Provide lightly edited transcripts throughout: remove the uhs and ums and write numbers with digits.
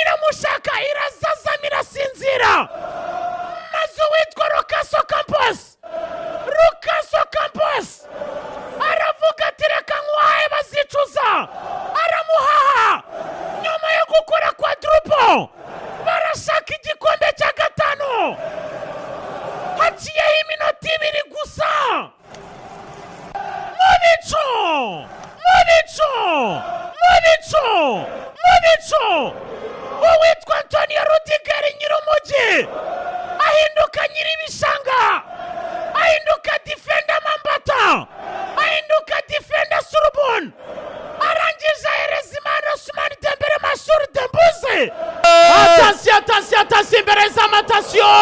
Iramushaka, irazazama, irasinzira. Maze uwitwa Lucas Ocampos, Lucas Ocampos aravuga ati: "Reka nkuhahe bazicuza." Aramuhaha nyuma yo gukora quadruple. Barashaka igikombe cya gatanu. Haciyeho iminota 2 gusa, mu bicu, mu bicu, mu bicu, mu bicu, uwitwa Antonio Rudiger, nyir'umujyi, ahinduka nyir'ibishanga, ahinduka defender mambata, ahinduka defender surubun. Arangije ahereza impano Ousmane Dembele Masur Dembuze. Attention, attention, attention, imbere z'amatasiyo!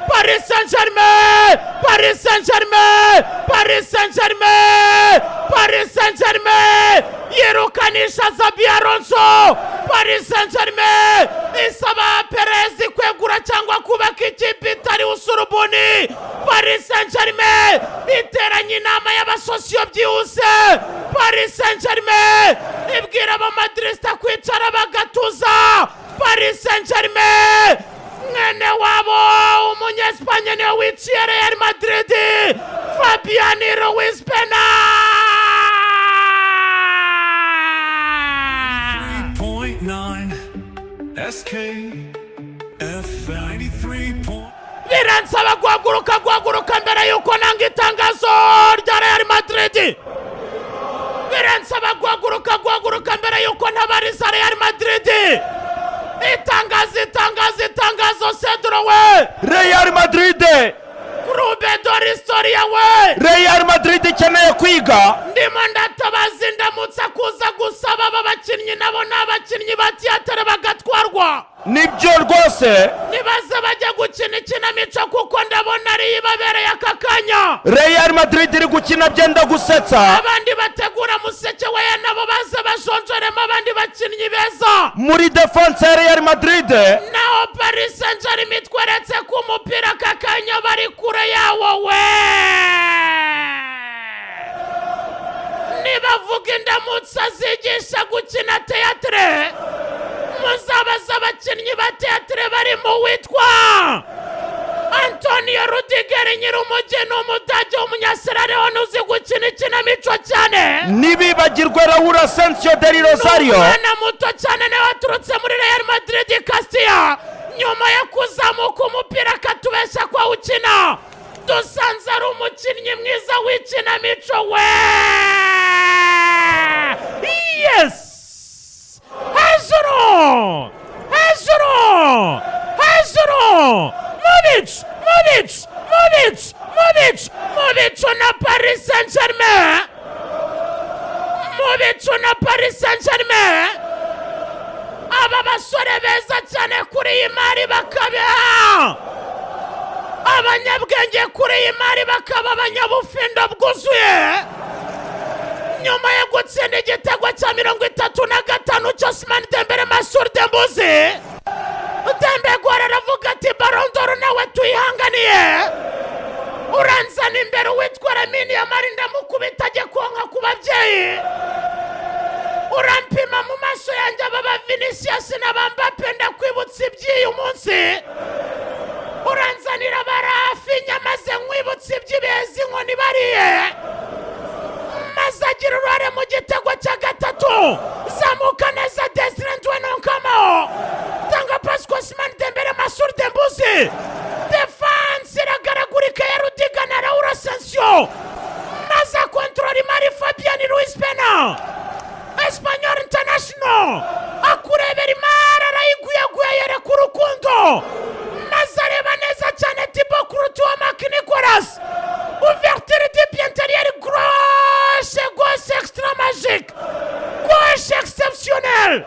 Paris Saint Germain, Paris Saint Germain, Paris Saint Germain, Paris Saint Germain yirukanisha Xabi Alonso. Paris Saint Germain isaba Perez kwegura cyangwa kubaka ikipe itari usurubuni. Paris Saint Germain iteranye inama y'abasosiyo byihuse. Paris Saint Germain ibwira abamadrisita kwicara bagatuza. Paris Saint Germain, mwene wabo umunyesipanye niwe wiciye Real Madrid, Fabian Ruiz Pena. 3.9 SK F 93 point. Biransaba guhaguruka, guhaguruka mbere y'uko nanga itangazo rya Real Madrid. Biransaba guhaguruka, guhaguruka mbere y'uko ntabariza Real Madrid. Itangazo, itangazo, itangazo! Cedro we! Real Madrid! Club de l'histoire we! Real Madrid ikeneye kwiga. Ndimo ndatabaza indamutsa kuza gusaba aba bakinnyi, nabo ni abakinnyi ba théâtre, bagatwarwa. Nibyo rwose. Nibaze bajya gukina ikinamico, kuko ndabona ariyo ibabereye aka kanya. Real Madrid iri gukina byenda gusetsa. Abandi bategura museke we, nabo baze bajonjoremo abandi bakinnyi beza muri défense ya Real Madrid. Naho Paris Saint Germain itweretse ko umupira aka kanya bari kure yawo we. Nibavuga indamutsa zigisha gukina théâtre, muzabaza abakinnyi ba théâtre barimo witwa Antonio Rudiger, nyir'umujyi, ni Umudage w'Umunyasirarehone uzi gukina ikinamico cyane. Ntibibagirwe Raul Asensio del Rosario. Umwana muto cyane, nawe waturutse muri Real Madrid Castilla, nyuma yo kuzamuka umupira akatubeshya ko awukina, dusanze ari umukinnyi mwiza w'ikinamico we. Yes, hejuru, hejuru, hejuru, mu bicu, mu bicu, mu bicu, mu bicu, mu bicu na Paris Saint Germain, mu bicu na Paris Saint Germain. Aba basore beza cyane kuri iyi mari bakaba abanyabwenge kuri iyi mari, bakaba abanyabufindo bwuzuye. Nyuma yo gutsinda igitego cya 35 cya Ousmane Dembele Masur Dembuzi, Dembegwara aravuga ati: "Ballon d'Or nawe tuyihanganiye." Uranzana imbere uwitwa Lamine Yamal, ndamukubita ajye konka ku babyeyi. Urampima mu maso yanjye aba ba Vinicius na ba Mbappe, ndakwibutsa iby'uyu munsi. Uranzanira ba Raphinha, maze nkwibutsa iby'ibeza inkoni bariye. Maze agira uruhare mu gitego cya gatatu. Zamuka neza Desire Ndwe Nonkamo, tanga pasi kwa Ousmane Dembele Masur Dembuzi. Défense iragaragurika ya Rudiger na Raul Asensio, maze akontorora imari Fabian Ruiz Pena, Espanyol International. Akurebera imari, arayiguyaguya, yereka urukundo, maze areba neza cyane Thibaut Courtois, Marc Nicolas, ouverture du pied intérieur gauche, gauche extra magique, gauche exceptionnel,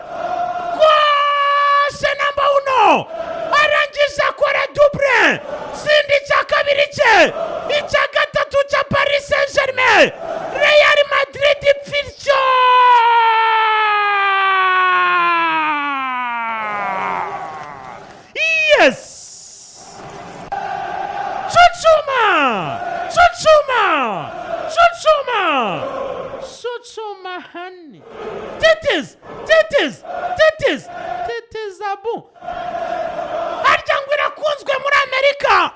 gauche number uno. Arangije akora double, sindi icya kabiri cye, icya gatatu cya Paris Saint Germain. Real Madrid ipfa. Yes, cucuma, cucuma, cucuma, cucuma. Amahane, titizi titizi titizi titizabu. Harya ngo irakunzwe muri Amerika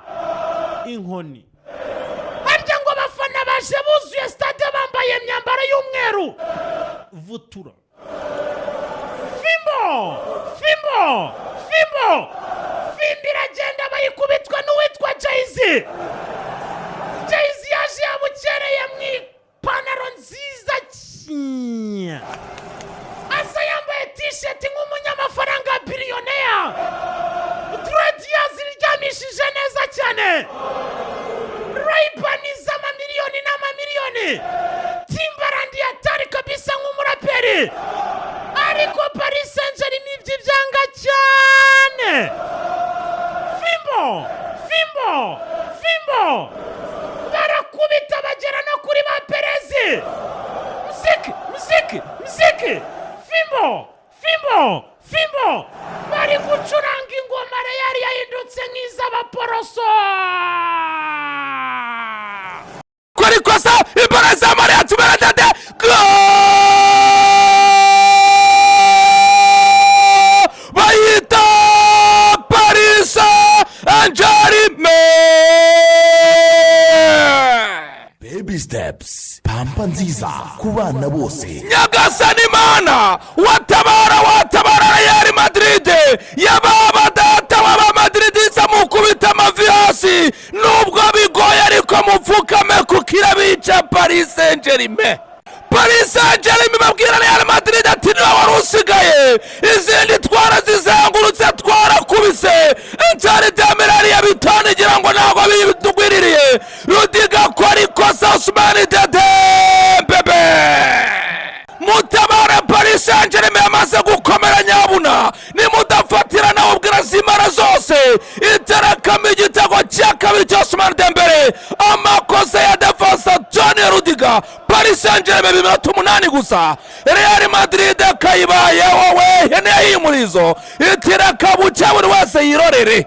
inkoni? Harya ngo abafana baje buzuye stade bambaye imyambaro y'umweru? Vutura fimbo, fimbo, fimbo, fimbo iragenda, bayikubitwa n'uwitwa Jay-Z. Jay-Z yaje yabukereye mu ipantaro nziza cyane, aza yambaye T-shirt nk'umunyamafaranga, billionaire, dreads yaziryamishije neza cyane, Ray-Ban z'amamiliyoni n'amamiliyoni, Timberland yatari kabisa nk'umuraperi. Ariko Paris Saint Germain ibyo byanga cyane. Fimbo, fimbo, fimbo, barakubita, bagera no kuri ba Perezi. Muziki, muziki, muziki, fimbo, fimbo, fimbo, bari gucuranga ingoma. Real yahindutse nk'iz'abaporoso. Kora ikosa, imbere za Mariya Tumeredede. Go! Bayita Paris Saint Germain. Baby Steps, pampa nziza ku bana bose. Nyagasani Imana, watabara, watabara Real Madrid yababa data w'aba Madridista, mukubita amavi hasi nubwo bigoye, ariko mupfukame kuko irabica. Paris Saint Germain, Paris Saint Germain babwira Real Madrid ati: "Niwe wari usigaye, izindi twarazizengurutse, twarakubise Inter de Milan ya bitanu igira ngo ntabwo bitugwiririye." Rudiga akora ikosa, Ousmane Dede bebe, mutabare! Paris Saint Germain yamaze gukomera nyabuna, nimudafatira nawe ubwira zimara zose. Iterekamo igitego cya kabiri cya Ousmane Dembele, amakosa ya defense, Antonio Rudiga. Paris Saint Germain 8 gusa, Real Madrid kayibaye wowe hene yahimurizo itireka bucya, buri wese yirorere.